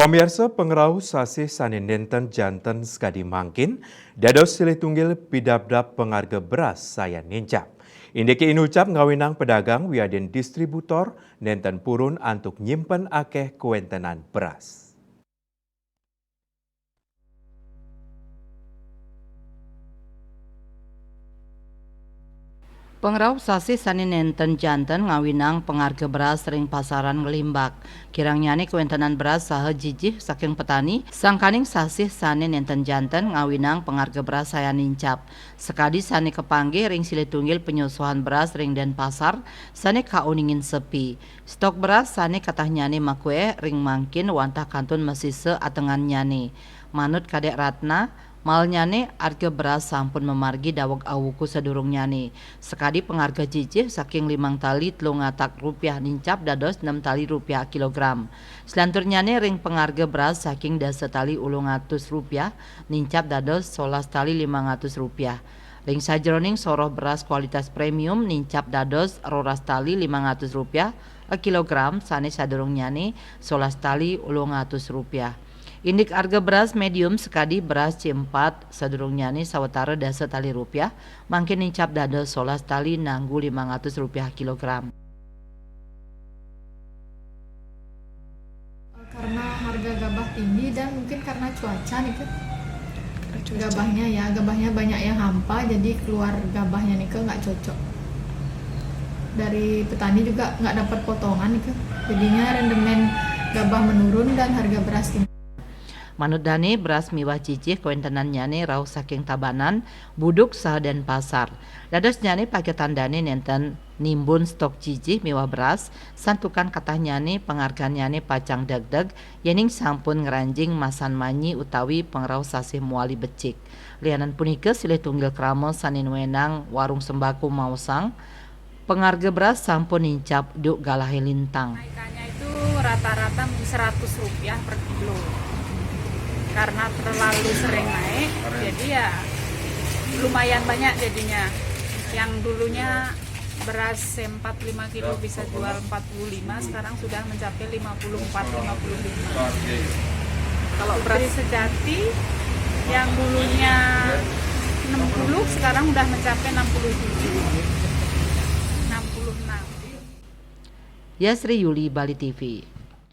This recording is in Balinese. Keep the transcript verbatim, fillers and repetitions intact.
Pamiarsa, pangrauh sasih sané nénten janten sakadi mangkin, dados silih tunggil pidabdab pangarga beras sayan nincap. Indiké inucap ngawinang pedagang wiadin distributor nénten purun antuk nyimpen akéh kawéntenan beras. Pangrauh sasih sané nénten janten ngawinang pangarga beras ring pasaran nglimbak. Kirangnyané kawéntenan beras saha jijih saking petani, sangkaning sasih sané nénten janten ngawinang pangarga beras sayan nincap. Sakadi sané kapanggih ring silih tunggil panyosohan beras ring Dénpasar sané kauningin sepi. Stok beras sané katahnyané makuéh ring mangkin wantah kantun masisa atengannyané. Manut Kadék Ratna, malnyané arga beras sampun mamargi daweg awuku sadurungnyané. Sakadi pangarga jijih saking limang tali telung atak rupiah nincap dados nem tali rupiah kilogram. Salanturnyané ring pangarga beras saking dasa tali ulung atus rupiah nincap dados solas tali limang atus rupiah. Ring sajeroning soroh beras kualitas premium nincap dados roras tali limang atus rupiah a kilogram, sané sadurungnyané solas tali ulung atus rupiah. Indik arga beras medium sakadi beras C empat sadurungnyané sawatara dasa tali rupiah, mangkin nincap dados solas tali nanggu limang atus rupiah kilogram. Karena harga gabah tinggi dan mungkin karena cuaca nih, Kak. Karena cuaca. Gabahnya ya, gabahnya banyak yang hampa, jadi keluar gabahnya nih, Kak, nggak cocok. Dari petani juga nggak dapat potongan nih, Kak. Jadinya rendemen gabah menurun dan harga beras tinggi. Manut dané, beras miwah jijih kawéntenannyané rauh saking Tabanan, Buduk saha Dénpasar. Dadosnyané paketan dané nénten nimbun stok jijih miwah beras, santukan katahnyané pangargannyané pacang degdeg yéning sampun ngranjing masan manyi utawi pangrauh sasih mawali becik. Lianan punika, silih tunggil krama sané nuénang warung sembako maosang, pangarga beras sampun nincap duk galahé lintang. Kenaikannya itu rata-rata mungkin seratus rupiah per kilo. Karena terlalu sering naik, jadi ya lumayan banyak jadinya. Yang dulunya beras C empat lima kilo bisa jual empat puluh lima, sekarang sudah mencapai lima puluh empat, lima puluh lima. Kalau beras sejati yang dulunya enam puluh, sekarang udah mencapai enam puluh tujuh, enam puluh enam. Yasri Yuli, Bali T V.